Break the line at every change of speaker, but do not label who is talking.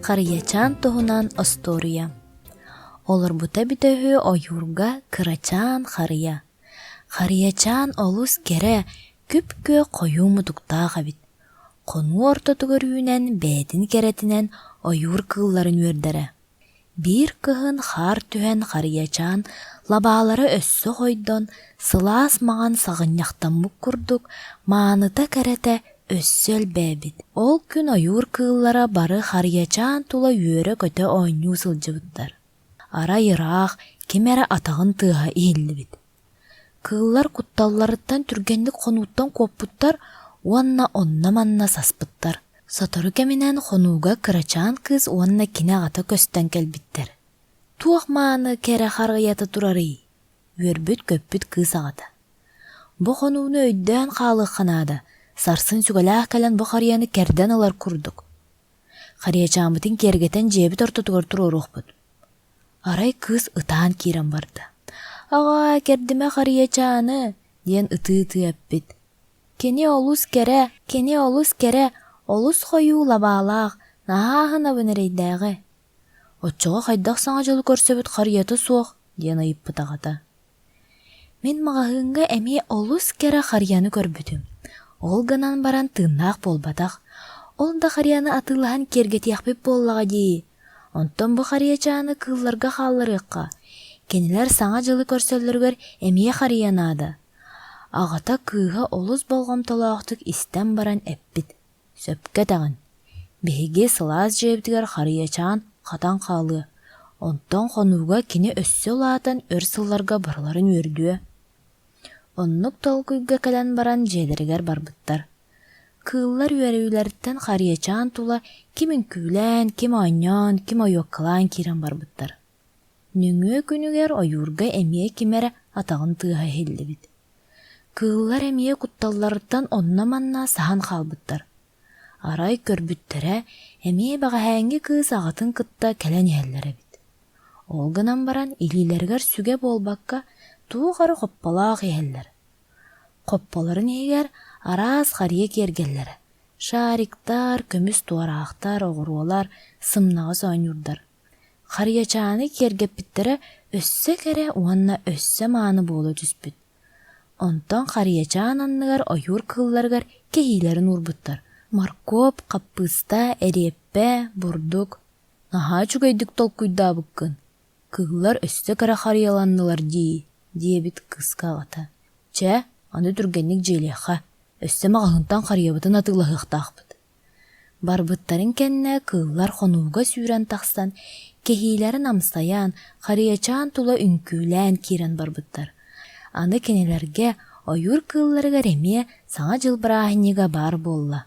Харыйачаан туһунан остуоруйа. Олорбута эбитэ үһү ойуурга кырачаан харыйа. Харыйачаан олус кэрэ, күп-күөх хойуу мутуктаах эбит. Хонуу ортотугар үүнэн бэйэтин кэрэтинэн ойуур кыылларын үөрдэрэ. Биир кыһын хаар түһэн харыйачаан лабаалара өссө хойдон, сылаас маҥан саҕынньахтаммыт курдук, мааныта кэрэтэ өссө элбээбит. Ол күн ойуур кыыллара бары харыйачаан тула үөрэ-көтө оонньуу сылдьыбыттар. Арай ыраах ким эрэ атаҕын тыаһа иһиллибит. Кыыллар кутталларыттан түргэнник хонууттан куоппуттар уонна онно-манна саспыттар. Сотору кэминэн хонууга кырачаан кыыс уонна кини аҕата көстөн кэлбиттэр. «Туох мааны кэрэ харыйата турарый?» үөрбүт-көппүт кыыс аҕата. «Бу хонууну өйдөөн хаалыахха наада, сарсын сүгэлээх кэлэн бу харыйаны кэрдэн ылар курдук. Харыйачааммытын киэргэтэн дьиэбит ортотугар туруоруохпут». Арай кыыс ытаан киирэн барда: «Аҕаа, кэрдимэ харыйачааны!» диэн ытыы-ытыы эппит. «Кини олус кэрэ, кини олус кэрэ, олус хойуу лабаалаах, наһаа аһынабын эрэйдээҕи». «Оччоҕо хайдах саҥа дьолу көрсөбүт харыйата суох?» диэн ыйыппыт аҕата. Мин маҕаһыыҥҥа эмиэ олус кэрэ харыйаны көрбүтүм. Ол гынан баран тыыннаах буолбатах. Ол да харыйаны атыылаһан киэргэтиэхпит буоллаҕа дии. Онтон бу харыйачааны кыылларга хаалларыахха. Кинилэр Саҥа дьылы көрсөллөрүгэр эмиэ харыйа наада. Аҕата кыыһа олус болҕомтолоохтук истэн баран эппит: «Сөпкө этэҕин. Биһиги сылаас дьиэбитигэр харыйачаан хатан хаалыа, онтон хонууга кини өссө улаатан өр сылларга барыларын үөрдүө». Оннук толкуйга кэлэн баран дьиэлэригэр барбыттар. Кыыллар үөрүүлэриттэн харыйачаан тула ким үҥкүүлээн, ким оонньоон, ким ойуоккалаан киирэн барбыттар. Нөҥүө күнүгэр ойуурга эмиэ ким эрэ атаҕын тыаһа иһиллибит. Кыыллар эмиэ кутталларыттан онно-манна саһан хаалбыттар. Арай көрбүттэрэ, эмиэ бэҕэһээҥҥи кыыс аҕатын кытта кэлэн иһэллэр эбит. Ол гынан баран илиилэригэр сүгэ буолбакка, туох эрэ хопполоох иһэллэр. Хопполорун иһигэр араас харыйа киэргэллэрэ, шариктар, көмүс туораахтар, оҕуруолар, сымнаҕас оонньуурдар. Харыйачааны киэргэппиттэрэ өссө кэрэ уонна өссө мааны буола түспүт. Онтон харыйачаан анныгар ойуур кыылларыгар кэһиилэрин уурбуттар: моркуоп, хаппыыста, эриэппэ, бурдук. Наһаа үчүгэйдик толкуйдаабыккын, кыыллар өссө кэрэ харыйаланнылар дии, диэбит кыыска аҕата. Чэ, аны түргэнник дьиэлиэххэ, өссө маҕаһыынтан харыйабытын атыылаһыахтаахпыт. Барбыттарын кэннэ кыыллар хонууга сүүрэн тахсан, кэһиилэрин амсайан, харыйачаан тула үҥкүүлээн киирэн барбыттар. Аны кинилэргэ ойуур кыылларыгар эмиэ Саҥа дьыл бырааһынньыга баар буолла.